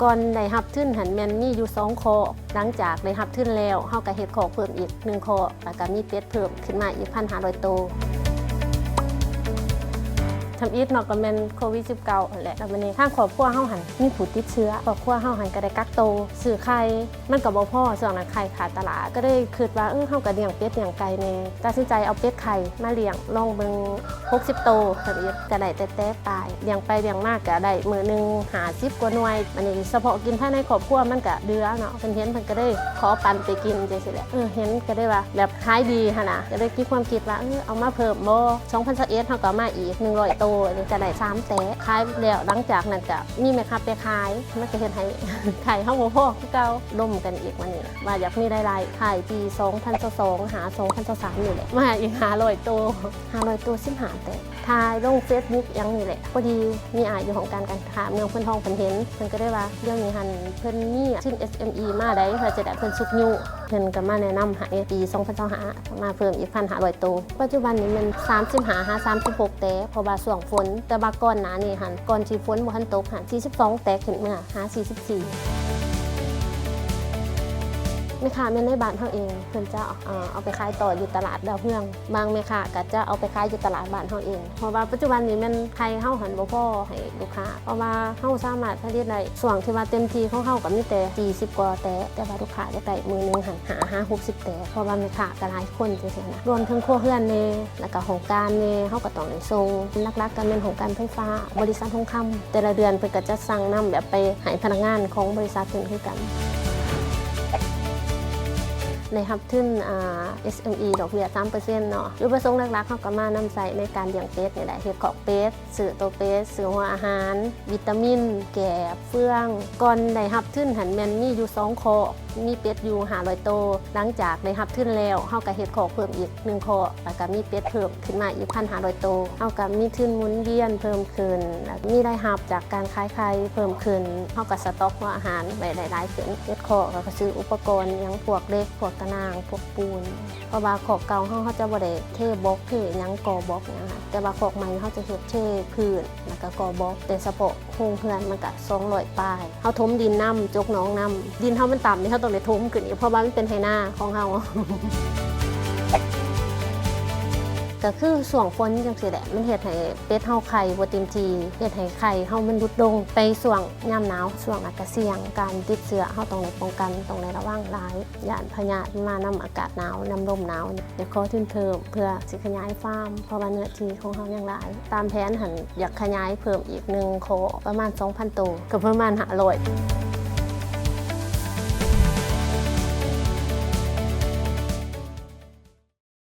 ກ່ອນໄດ້ຮັບທຶນຫັ້ນແມ່ນມີຢູ່ສອງຄອກ, ຫຼັງຈາກໄດ້ຮັບທຶນແລ້ວ ເຮົາກໍເຮັດຄອກເພີ່ມອີກໜຶ່ງຄອກ ແລ້ວກໍມີເປັດເພີ່ມຂຶ້ນມາອີກພັນຫ້າຮ້ອຍໂຕ. ທຳອິດເນາະ ກໍແມ່ນໂຄວິດສິບເກົ້າຫັ້ນແຫຼະ, ແລ້ວບັດນີ້ທາງຄອບຄົວເຮົາຫັ້ນມີຜູ້ຕິດເຊື້ອ, ຄອບຄົວເຮົາຫັ້ນກໍໄດ້ກັກໂຕ, ຊື້ໄຂ່ມັນກໍບໍ່ພໍ, ຊ່ວງນັ້ນໄຂ່ຂາດຕະຫຼາດ, ກໍເລີຍຄິດວ່າ ເອີ ເຮົາກໍລ້ຽງເປັດລ້ຽງໄກ່ແດ່, ຕັດສິນໃຈເອົາເປັດໄຂ່ມາລ້ຽງລອງເບິ່ງ ຫົກສິບໂຕ ທຳອິດກໍໄດ້ແຕ່ແຕະປາຍ, ລ້ຽງໄປລ້ຽງມາກໍໄດ້ມື້ໜຶ່ງຫ້າສິບກວ່າໜ່ວຍ. ອັນນີ້ສະເພາະກິນພາຍໃນຄອບຄົວມັນກໍເຫຼືອເນາະ, ເພິ່ນເຫັນເພິ່ນກໍເລີຍຂໍປັນໄປກິນຈັ່ງຊີ້ແຫຼະ. ເອີ ເຫັນກໍໄດ້ວ່າແບບຂາຍດີຫັ້ນນະ, ກໍເລີຍມີຄວາມຄິດວ່າ ເອີ ເອົາມາເພີ່ມບໍ່? ສອງພັນຊາວເອັດເຮົາກໍເອົາມາອີກໜຶ່ງຮ້ອຍໂຕ, ອັນນີ້ກໍໄດ້ສາມແຕະ ຂາຍແລ້ວ. ຫຼັງຈາກນັ້ນກໍມີແມ່ຄ້າໄປຂາຍ, ມັນກໍເຮັດໃຫ້ໄຂ່ເຮົາບໍ່ພໍຄືເກົ່າ. ລົມກັນອີກ ວ່ານີ້ ວ່າຢາກມີລາຍໄດ້ທ້າຍປີສອງພັນຊາວສອງຫາສອງພັນຊາວສາມນີ້ແຫຼະ, ມາອີກຫ້າຮ້ອຍໂຕ, ຫ້າຮ້ອຍໂຕ ສິບຫ້າແຕະ. ຖ່າຍລົງເຟສບຸກຫຍັງນີ້ແຫຼະ, ພໍດີມີອ້າຍຢູ່ຫ້ອງການການຄ້າເມືອງໂພນທອງເພິ່ນເຫັນ, ເພິ່ນກໍເລີຍວ່າ ດຽວນີ້ຫັ້ນເພິ່ນມີທຶນ ເອສເອັມອີ ມາໄດ໋, ວ່າຈະໄດ້ເພິ່ນຊຸກຍູ້, ເພິ່ນກໍມາແນະນຳໃຫ້ ປີສອງພັນຊາວຫ້າ ມາເພີ່ມອີກພັນຫ້າຮ້ອຍໂຕ. ປັດຈຸບັນນີ້ແມ່ນສາມສິບຫ້າຫາສາມສິບຫົກແຕະ ເພາະວ່າຊ່ວງຝົນ, ແຕ່ວ່າກ່ອນໜ້ານີ້ຫັ້ນ ກ່ອນທີ່ຝົນບໍ່ທັນຕົກຫັ້ນ ສີ່ສິບສອງແຕະຂຶ້ນເມືອ ຫາສີ່ສິບສີ່. ແມ່ຄ້າແມ່ນໃນບ້ານເຮົາເອງ, ເພິ່ນຈະ ເອີ ເອົາໄປຂາຍຕໍ່ຢູ່ຕະຫຼາດດາວເຮືອງ, ບາງແມ່ຄ້າກໍຈະເອົາໄປຂາຍຢູ່ຕະຫຼາດບ້ານເຮົາເອງ, ເພາະວ່າປັດຈຸບັນນີ້ແມ່ນໄຂ່ເຮົາຫັ້ນບໍ່ພໍໃຫ້ລູກຄ້າ, ເພາະວ່າເຮົາສາມາດຜະລິດໄດ້ ຊ່ວງທີ່ວ່າເຕັມທີ່ຂອງເຮົາກໍມີແຕ່ສີ່ສິບກວ່າແຕະ, ແຕ່ວ່າລູກຄ້າຢາກໄດ້ມື້ໜຶ່ງຫັ້ນຫ້າຫາຫົກສິບແຕະ, ເພາະວ່າແມ່ຄ້າກໍຫຼາຍຄົນຈັ່ງຊີ້ນະ, ລວມເຖິງຄົວເຮືອນແດ່ ແລ້ວກໍຫ້ອງການແດ່ ເຮົາກໍຕ້ອງໄດ້ສົ່ງ. ຫຼັກໆກໍແມ່ນຫ້ອງການໄຟຟ້າ, ບໍລິສັດທອງຄຳ, ແຕ່ລະເດືອນເພິ່ນກໍຈະສັ່ງນຳແບບໄປໃຫ້ພະນັກງານຂອງບໍລິສັດເພິ່ນຄືກັນ. ໄດ້ຮັບທຶນ ອາ ເອສເອັມອີ ດອກເບ້ຍສາມເປີເຊັນເນາະ. ຈຸດປະສົງຫຼັກໆ ເຮົາກໍມານຳໃຊ້ໃນການລ້ຽງເປັດນີ້ແຫຼະ, ເຮັດຄອກເປັດ, ຊື້ໂຕເປັດ, ຊື້ຫົວອາຫານ, ວິຕາມິນ, ແກບ, ເຟືອງ. ກ່ອນໄດ້ຮັບທຶນຫັ້ນແມ່ນມີຢູ່ສອງຄອກ, ມີເປັດຢູ່ຫ້າຮ້ອຍໂຕ. ຫຼັງຈາກໄດ້ຮັບທຶນແລ້ວ ເຮົາກໍເຮັດຄອກເພີ່ມອີກໜຶ່ງຄອກ ແລ້ວກໍມີເປັດເພີ່ມຂຶ້ນມາອີກພັນຫ້າຮ້ອຍໂຕ. ເຮົາກໍມີທຶນໝູນວຽນເພີ່ມຂຶ້ນ ແລ້ວມີລາຍຮັບຈາກການຂາຍໄຂ່ເພີ່ມຂຶ້ນ. ເຮົາກໍສະຕັອກຫົວອາຫານໄວ້ໄດ້ຫຼາຍຂຶ້ນ. ເຮັດຄອກ ແລ້ວກໍຊື້ອຸປະກອນຫຍັງ ພວກເຫຼັກ ພວກຕະໜ່າງ ພວກປູນ. ເພາະວ່າຄອກເກົ່າເຮົາ ເຮົາຈະບໍ່ໄດ້ເທບລັອກ ເທຫຍັງ ກໍ່ບລັອກຫຍັງ, ແຕ່ວ່າຄອກໃໝ່ເຮົາຈະເຮັດເທພື້ນ ແລ້ວກໍກໍ່ບລັອກ. ແຕ່ສະເພາະໂຮງເຮືອນມັນກະສອງຮ້ອຍປາຍ. ເຮົາຖົມດິນນຳ, ຈົກໜອງນຳ. ດິນເຮົາມັນຕ່ຳນີ້ ເຮົາຕ້ອງໄດ້ຖົມຂຶ້ນອີກ ເພາະວ່າມັນເປັນໄຮ່ນາຂອງເຮົາ. ກະຄືຊ່ວງຝົນຈັ່ງຊີ້ແຫຼະ, ມັນເຮັດໃຫ້ເປັດເຮົາໄຂ່ບໍ່ເຕັມທີ່, ເຮັດໃຫ້ໄຂ່ເຮົາມັນຫຼຸດລົງ. ໄປຊ່ວງຍາມໜາວ, ຊ່ວງອາກາດສ່ຽງການຕິດເຊື້ອ, ເຮົາຕ້ອງໄດ້ປ້ອງກັນ, ຕ້ອງໄດ້ລະວັງຫຼາຍ, ຢ້ານພະຍາດມານຳອາກາດໜາວ, ນຳລົມໜາວ. ຢາກຂໍທຶນເພີ່ມເພື່ອຊິຂະຫຍາຍຟາມ, ເພາະວ່າເນື້ອທີ່ຂອງເຮົາຍັງຫຼາຍ. ຕາມແຜນຫັ້ນຢາກຂະຫຍາຍເພີ່ມອີກໜຶ່ງຄອກ ປະມານສອງພັນໂຕ ກໍປະມານຫ້າຮ້ອຍ.